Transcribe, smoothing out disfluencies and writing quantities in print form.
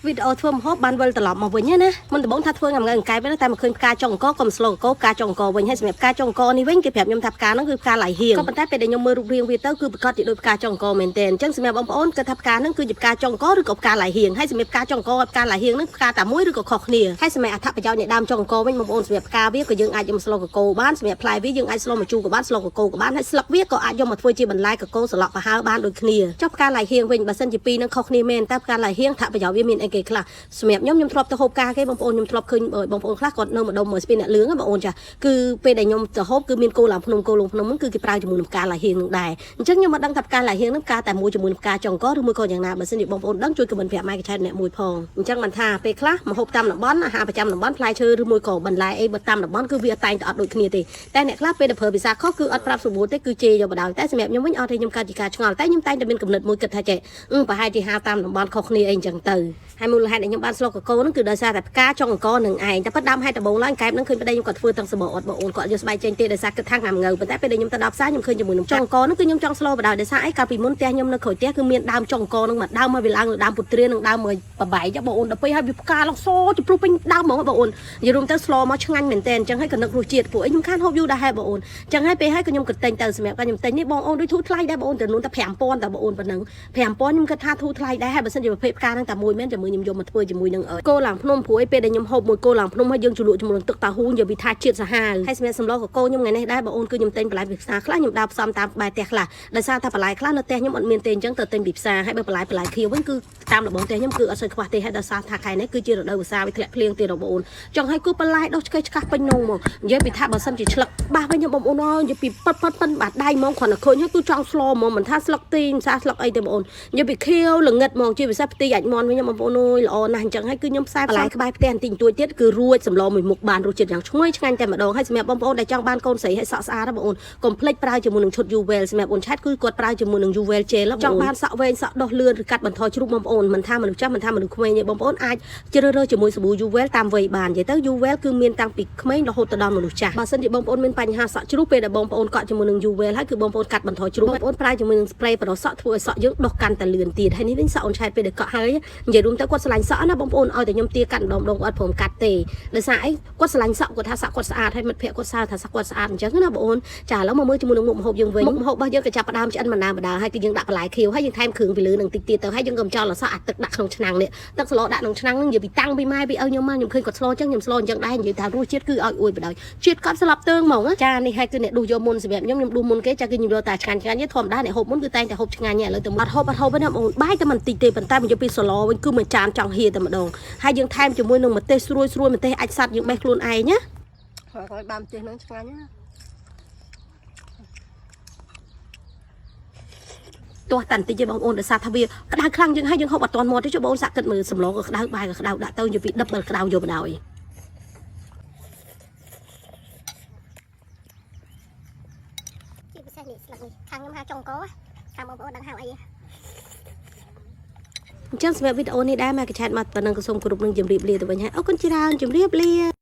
វីដេអូធ្វើម្ហូបបានវិលត្រឡប់មកវិញណាមុនដំបូងថាធ្វើងំងើអង្កែបតែមកឃើញផ្កាចុងអង្គកុំស្លកកផ្កាចុងអង្គវិញហើយសម្រាប់ផ្កាចុងអង្គនេះវិញគេប្រាប់ខ្ញុំថាផ្កាហ្នឹងគឺផ្កាឡៃហៀងក៏ប៉ុន្តែពេលដែលខ្ញុំមើលរូបរាងវាទៅគឺប្រកាសជាដូចផ្កាចុងអង្គមែនទែនអញ្ចឹងសម្រាប់បងប្អូនគិតថាផ្កាហ្នឹងគឺជាផ្កាចុងអង្គឬក៏ផ្កាឡៃហៀងហើយសម្រាប់ផ្កាចុងអង្គផ្កាឡៃហៀងហ្នឹងផ្កាតែមួយឬក៏ខុសគ្នាហើយសម្រាប់អត្ថប្រយោជន៍នៃដើមចុងអង្គវិញបងប្អូនសម្រាប់ផ្កាវាក៏យើងអាចយកមកស្លកកូបានសម្រាប់ផ្លែវាយើងអាចស្លម្ជូរក៏បានស្លកកូក៏បានហើយស្លឹកវាក៏អាចយកមកធ្វើជាបន្លែកកូសឡុកប្រហើរបានដូចគ្នាចុះផ្កាឡៃហៀងវិញបើសិនជាពីរហ្នឹងខុសគ្នាមែនតែផ្កាឡៃហៀងអត្ថប្រយោជន៍វាមានអីគេខ្លះសម្រាប់ខ្ញុំខ្ញុំធ្លាប់ទៅហូបផ្កាគេបងប្អូនខ្ញុំធ្លាប់ឃើញបងប្អូនខ្លះគាត់នៅម្ដុំស្ពានអ្នកលឿងបងប្អូនចាគឺពេលដែលខ្ញុំទៅហូបគឺមានគោឡើងភ្នំគោលងភ្នំហ្នឹងគឺគេប្រើជាមួយនឹងផ្កាឡៃហៀងនឹងដែរអញ្ចឹងខ្ញុំមិនដឹងថាផ្កាឡៃហៀងហ្នឹងផ្កាតែមួយជាមួយនឹងផ្កាចុងកឬមួយក៏យ៉ាងណាបើសិនជាបងប្អូនដឹងជួយ comment ប្រាប់ម៉ែកឆែតអ្នកមួយផងអញ្ចឹងមិនថាពេលខ្លះម្ហូបតាមតំបន់អាហារប្រចាំតំបន់ផ្លែឈើឬមួយក៏បន្លែអីបើតាមតំបន់គឺវាតែងតែអត់ដូចគ្នាទេតែអ្នកខ្លះពេលដែលប្រើភាសាខុសគឺអត់ប្រាប់សម្បូរទេគឺជេរយកបដ ாய் តែសម្រាប់ខ្ញុំវិញអត់ទេខ្ញុំកើតជាការឆ្ងល់តែខ្ញុំតែងតែមានគំនិតមួយគិតថាចេះប្រហែលជាហៅតាមតំបន់ខុសគ្នាអីអញ្ចឹងទៅហើយមូលហេតុដែលខ្ញុំបានស្លកកកូហ្នឹងគឺដោយសារតែផ្កាចុងអង្គនឹងឯងតែប៉ិតដើមហេតុដំបូងឡើងកែបហ្នឹងឃើញប្តីខ្ញុំគាត់ធ្វើទាំងសបអត់បងអូនគាត់យកស្បែកចេញទេដោយសារគិតថាងាំងើប៉ុន្តែពេលដែលខ្ញុំទៅដល់ផ្សារខ្ញុំឃើញជាមួយនឹងចុងអង្គហ្នឹងគឺខ្ញុំចង់ស្លបដ ாய் ដោយសារអីកាលពីមុនផ្ទះខ្ញុំនៅក្រោយផ្ទះគឺមានដើមចុងអង្គហ្នឹងមួយដើមមកវាឡើងលើដើមពុទ្រានិងដើមមួយបបែកបងអូនដល់ពេលហើយវាផ្កាឡើងសចំព្រុសពេញដើមហ្មងបងអូននិយាយរួមទៅស្លមកឆ្ងាញ់មែនតើអញ្ចឹងហើយក៏នឹករសជាតិពួកអីខ្ញុំខានហូបយូរដែរហើយបងអូនអញ្ចឹងហើយពេលហើយក៏ខ្ញុំក៏ទិញទៅសម្រាប់ខ្ញុំទិញនេះបងអូនដូចធូរថ្លៃដែរបងអូនចំនួនតែ5000តែបងអូនប៉ុណ្ណឹង5000ខ្ញុំគិតថាធូរថ្លៃដែរហើយបើសិនជាប្រភេទផ្កាហ្នឹងតែមួយមែនជាមួយខ្ញុំយកមកធ្វើជាមួយនឹងគោឡើងភ្នំព្រោះអីពេលដែលខ្ញុំហូបមួយគោឡើងភ្នំហើយយើងជ្រលក់ជាមួយនឹងទឹកតាហ៊ូនិយាយពីថាជាតិសាហាវហើយសម្រាប់សម្លកកូខ្ញុំថ្ងៃនេះដែរបងអូនគឺខ្ញុំទិញបន្លែពីផ្សារខ្លះខ្ញុំដើរផ្សំតាមក្បែរផ្ទះខ្លះដោយសារថាបន្លែខ្លះនៅផ្ទះខ្ញុំអត់មានទេអញ្ចឹងទៅទិញពីផ្សារហើយបើបន្លែបន្លែខៀវវិញគឺតាមលបងផ្ទះខ្ញុំគឺអត់សូវខ្វះទេហើយដោយសារថាខែនេះគឺជារដូវវស្សាវាធ្លាក់ភ្លៀងទៀតបងអូនចង់ឲ្យគឺបន្លែដុះឆ្កេះឆ្កាស់ពេញនងមកនិយាយពីថាបើសិនជាឆ្លឹកបាសវិញខ្ញុំបងអូនអើយនិយាយពីប៉ិតប៉ិតប៉ិនបាតដៃហ្មងគ្រាន់តែឃើញហើយគឺចង់ស្លហ្មងមិនថាស្លឹកទីមិនថាស្លឹកអីទេបងអូននិយាយពីខៀវល្ងិតហ្មងជាពិសេសផ្ទីអាចមន់វិញបងប្អូនអើយល្អណាស់អញ្ចឹងហើយគឺខ្ញុំផ្សាយបន្លែក្បែរផ្ទះបន្តិចបន្តួចទៀតគឺរួចសម្លមួយមុខបានរសជាតិយ៉ាងឈ្ងុយឆ្ងាញ់តែម្ដងហើយសម្រាប់បងប្អូនដែលចង់បានកូនស្រីឲ្យសក់ស្អាតណាបងអូនកុំភ្លេចប្រើជាមួយនឹងឈុត Uwell សម្រាប់អូនឆាតគឺគាត់ប្រើជាមួយនឹង Uwell Gel ចង់បានសក់វែងសក់ដុះលឿនឬកាត់បន្ថយជ្រូកបងប្អូនមិនថាមនុស្សចាស់មិនថាមនុស្សក្មេងទេបងប្អូនអាចជ្រើសរើសជាមួយសាប៊ូ Uwell តាមវ័យបាននិយាយទៅ Uwell គឺមានតាំងពីក្មេងរហូតទៅដល់មនុស្សចាស់បើសិនជាបងប្អូនមានបញ្ហាសក់ជ្រុះពេលដែលបងប្អូនកក់ជាមួយនឹង Uwell ហើយគឺបងប្អូនកាត់បន្ថយជ្រុះបងប្អូនប្រើជាមួយនឹង spray បរោះសក់ធ្វើឲ្យសក់យើងដុះកាន់តែលឿនទៀតហើយនេះវិញសក់អូនឆែតពេលដែលកក់ហើយនិយាយរួមទៅគាត់ស្រឡាញ់សក់ណាបងប្អូនឲ្យតែខ្ញុំទាកាត់ម្ដងម្ដងគាត់អត់ព្រមកាត់ទេដោយសារអីគាត់ស្រឡាញ់សក់គាត់ថាសក់គាត់ស្អាតហើយមិត្តភក្តិគាត់សើថាសក់គាត់ស្អាតអញ្ចឹងណាបងប្អូនចាឥឡូវមកមើលជាមួយនឹងមុខម្ហូបយើងវិញមុខម្ហូបរបស់យើងក៏ចាប់ផ្ដើមឆ្អិនបណ្ដើបណ្ដើហើយគឺយើងដាក់បន្លែខៀវហើយយើងថែមគ្រឿងពីលើនឹងតិចទៀតទៅហើយយើងក៏ចោលអសក់អាទឹកដាក់ក្នុងឆ្នាំងនេះទឹកស្លដាក់ក្នុងឆ្នាំងហ្នឹងនិយាយពីតាំងពីម៉ែពីឪខ្ញុំមកខ្ញុំឃើញគាត់ស្លអញ្ចឹងខ្ញុំស្លអញ្ចឹងដែរនិយាយថារសជាតិគឺឲ្យអួយបណ្ដោយជាតិកប់ស្លាប់ទើងហ្មងចានេះហើយគឺអ្នកដួសយកមុនសម្រាប់ខ្ញុំខ្ញុំដួសមុនគេចាគឺខ្ញុំយកតែឆ្ងាញ់ឆ្ងាញ់ទេធម្មតាអ្នកហូបមុនគឺតែងតែហូបឆ្ងាញ់ឥឡូវទៅអត់ហូបអត់ហូបទេណាបងបាយតែមិនតិចទេប៉ុន្តែមកយកពីសឡវិញគឺមួយចានចង់ហៀតែម្ដងហើយយើងថែមជាមួយនឹងម្ទេសស្រួយស្រួយម្ទេសអាចសัตว์យើងបេះខ្លួនឯងណា ហើយបានម្ទេសហ្នឹងឆ្ងាញ់ណា ទាស់តែបន្តិចទេបងប្អូនដោយសារថាវាក្តៅខ្លាំងយើងហើយយើងហូបអត់ទាន់មាត់ទេចុះបងប្អូនសាក់គិតមើលសម្លក៏ក្តៅបាយក៏ក្តៅដាក់ទៅយកពីដឹបដល់ក្តៅយកមកដល់ ជាពិសេសនេះស្លឹកនេះខាងខ្ញុំហៅចុងកខាងបងប្អូនដឹងហៅអី អញ្ចឹងសម្រាប់វីដេអូនេះដែរមកកឆែតមកប៉ុណ្ណឹងក៏សូមគោរពនឹងជម្រាបលាទៅវិញហើយអរគុណច្រើនជម្រាបលា។